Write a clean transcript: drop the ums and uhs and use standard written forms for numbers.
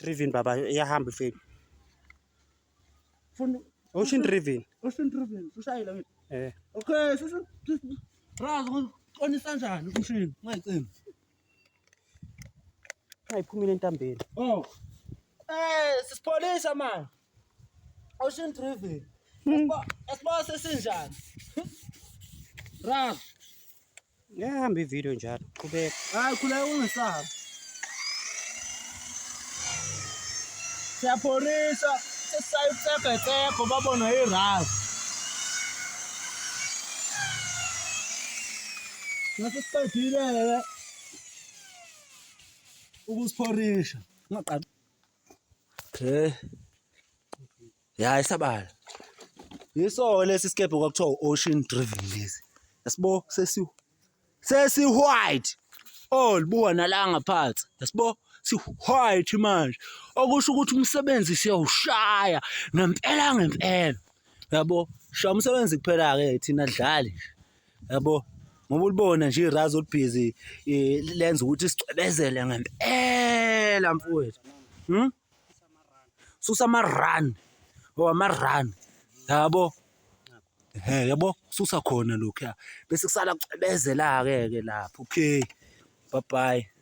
Driven baba iyahamba ifeni. Funa Ocean Driven. Ocean Driven ushayile ngithi. Eh. Okay, sisi Razi uqonisa kanjani umshini ungayicimi. Ayiphumile entambeni. Oh. Eh, sisipholisa manje. Ocean Driven. Esiba sesinjani? Razi. Iyahamba ivideo njalo. Qhubeka. Hayi khuleka ungesabi. Siyapholisa sesayitsebhetsebho babona irazi. Ngase siqedile-ke ukusiphorisha. Ungaqali. Okay. Ya isabala. Yiso lesi sikebhe kwakuthiwa ocean driven lesi. Yasibo sesi sesi white. Oh libuka nala ngaphansi. Yasibo si white manje. Okusho ukuthi umsebenzi siyawushaya ngempela ngempela. Yabo shaya umsebenzi kuphela ke thina dlali nje. Yabo ngoba ulibona nje irazi olubhizi eh, lenza ukuthi sicwebezele ngempela mfowethu. Hmm? Susa ama-run or ama-run yabo. Ehhe yabo susa khona lokhuya bese kusala kucwebezela-ke ke lapho. Okay, bye bye.